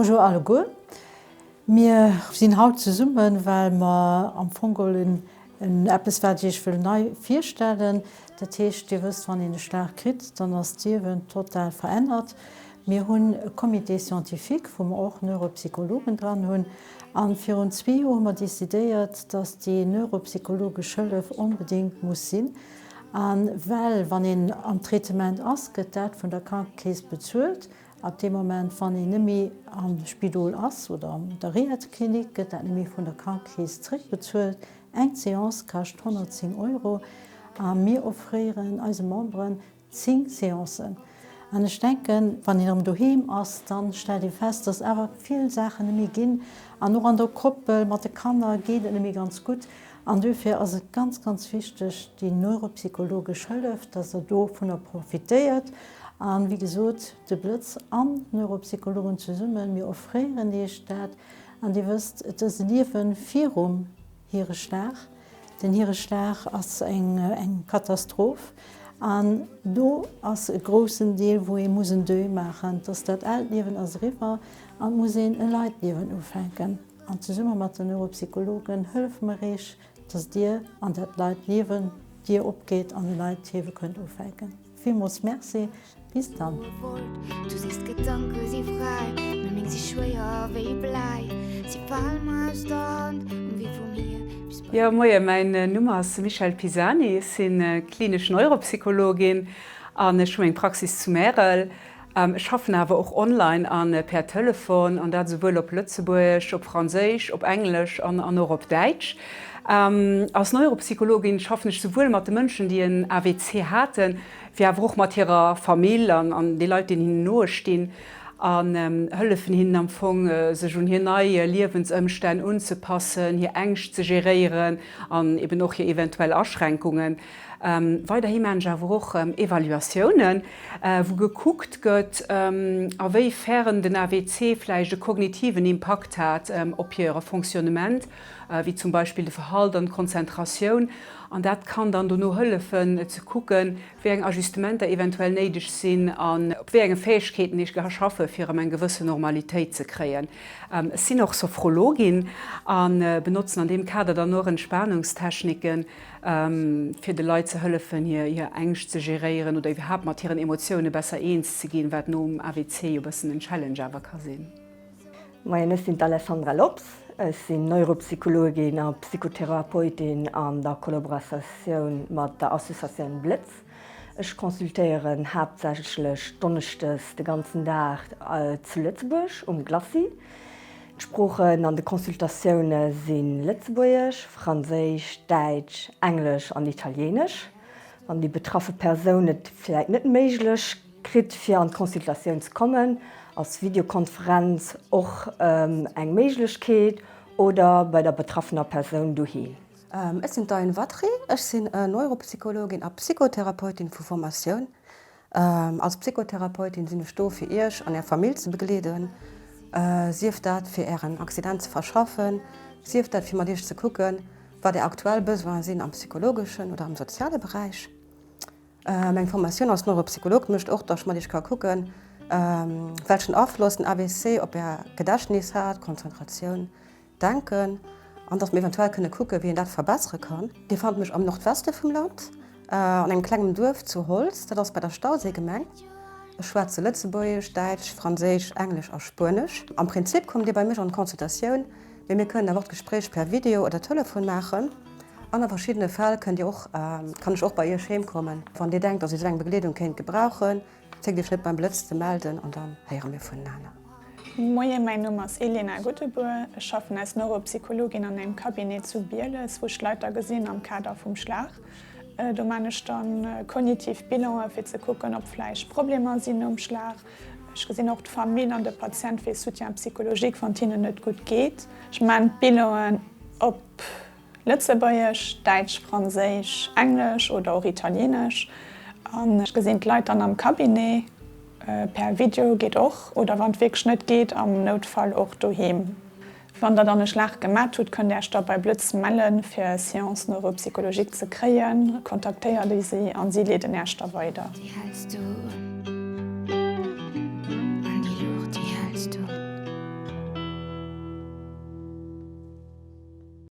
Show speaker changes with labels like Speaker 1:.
Speaker 1: Bonjour alleguer. Mir sinn haut zesummen, well mer am Fong geholl eppes, wat ech Iech wëll nei virstellen. Dat heescht, Dir wësst, wann een e Schlag kritt, dann ass d'Liewen total verännert. Mir hunn e Comité scientifique, wou mer och Neuropsychologen dran hunn. A virun zwee Joer hu mer decidéiert, dass déi neuropsychologesch Hëllef onbedéngt muss sinn. A well, wann een am Traitement ass, gëtt dat vun der Krankekeess bezuelt. Ab deem Moment, wann een net méi am Spidol ass oder an der Rehaklinik, gëtt dat net méi vun der Krankekeess zréckbezuelt. Eng Seance kascht 110 Euro a mir offréieren eise Memberen 10 Seancen. An ech denken, wann een erëm doheem ass, da stellt ee fest, dass awer vill Saachen net méi ginn. An och an der Koppel mat de Kanner geet et net méi ganz gutt. An duerfir ass et ganz, ganz wichteg, déi neuropsychologesch Hëllef, dass Der dovunner profitéiert. A wéi gesot, de Blëtz an d'Neuropsychologen zesummen, mir offréieren Iech dat. An Dir wësst, et ass e Liewe virum Hireschlag. Den Hireschlag ass eng Katastroph. An do ass e groussen Deel, wou ee muss en Deuil maachen, dass dat aalt Liewen ass eriwwer an et muss een e leit Liewen ufänken. An zesumme mat den Neuropsychologen hëllefe mer Iech, dass Dir an dat neit Liewen, d'Dier opgeet an en neit Liewe kënnt ufänken. Villmools Merci, bis dann.
Speaker 2: Jo, moie, mäin Numm ass Michèle Pisani, ech si klinesch Neuropsychologin an ech hu meng Praxis zu Märel. Ech schaffen awer och online a per Telefon, an dat esouwuel op Lëtzebuergesch, op Franséisch, op Englesch an och op Däitsch. Als Neuropsychologin schaffen ech souwuel mat de Mënschen, déi en AVC haten, wéi awer och mat hirer Famill an de Leit, déi hinnen noe stinn, an hëllefen hinnen am Fong, sech un hir nei Liewensëmstänn unzepassen, hir Ängscht ze geréieren an eben och hir eventuell Aschränkungen. Weiderhi maachen ech awer och Evaluatiounen, wou gekuckt gëtt, a wéi fern den AVC vläicht e kognitiven Impakt hat op hire Fonctionnement, wéi zum Beispill de Verhalt an d'Konzentratioun. An dat kann dann dono hëllefen ze kucken, wéi eng Ajustementer eventuell néideg sinn an op wéi enge Fäegkeeten ee ka schaffe fir erëm eng gewëssen Normalitéit ze kréien. Ech sinn och Sophrologin a benotzen an deem Kader dann och Entspanungstechniken, fir de Leit ze hëllefen, hir Ängscht ze geréieren oder iwwerhaapt mat hiren Emotioune besser eens ze ginn, wat nom AVC jo bëssen en Challenge awer ka sinn.
Speaker 3: Moien, ech sinn d'Alessandra Lopes. Ech sinn Neuropsychologin a Psychotherapeutin an der Kollaboratioun mat der Associatioun Blëtz. Ech consultéieren haaptsächlech donneschdes de ganzen Dag zu Lëtzebuerg um Glacis. D'Sproochen an de Consultatioune si Lëtzebuergesch, Franséisch, Däitsch, Englesch an Italieenesch. Wann déi betraffe Persoun et vläit net méiglech kritt fir an d'Consultatioun ze kommen, ass Videokonferenz och eng Méiglechkeet oder bei der betraffener Persoun doheem.
Speaker 4: Ech sinn d'Diane Vatry, ech sinn Neuropsychologin a Psychotherapeutin vu Formatioun. Als Psychotherapeutin sinn ech do fir Iech an Är Famill ze begleeden, sief dat fir Ären Accident ze verschaffen, sief dat fir mat Iech ze kucken, wat Är aktuell Besoine sinn am psychologeschen oder am soziale Beräich. Meng Formatioun als Neuropsycholog mécht och, datt ech mat Iech ka kucken, welchen Afloss den AVC op Är Gedächtnis hat, Konzentratioun, Denken an dass mer eventuell kënne kucken, wéi een dat verbessere kann. Dir fannt mech am Nordweste vum Land, an engem klengem Duerf zu Holz, dat ass bei der Stauséigemeng. Ech schwätze Lëtzebuergesch, Däitsch, Franséisch, Englesch a Spuenesch. Am Prinzip kommt Dir bei mech an d'Consultatioun, mee mir kënnen awer och d'Gespréich per Video oder Telefon maachen. An a verschiddene Fäll kënnt Dir och, kann ech och bei Iech heem kommen. Wann Dir denkt, dass Dir esou eng Begleedung kéint gebrauchen, Zéckt Iech net beim Blëtz ze melden an dann héiere mir vunenaner.
Speaker 5: Moien, mäin Numm ass Elena Guttebuer. Ech schaffen als Neuropsychologin an engem Cabinet zu Bieles, wou ech Leit da gesinn am Kader vum Schlag. Do man ech dann kognitiv Bilanen, fir ze kucken, ob vläicht Problemer sinn nom Schlag. Ech gesinn och d'Famill an de Patient fir Soutien psychologique, wann et hinnen net gutt geet. Ech man d'Bilanen op. Lëtzebuergesch, Däitsch, Franséisch, Englesch oder och Italienesch. An ech gesinn d'Leit dann am Cabinet, per Video geet och, oder wann et wierklech net geet, am Noutfall och doheem. Wann der dann e Schlag gemat hutt, kënnt der Iech da bei Blëtz mellen, fir Séance neuropsychologique ze kréien. Kontaktéiert si an si leeden Iech da weider.
Speaker 6: Déi häls du.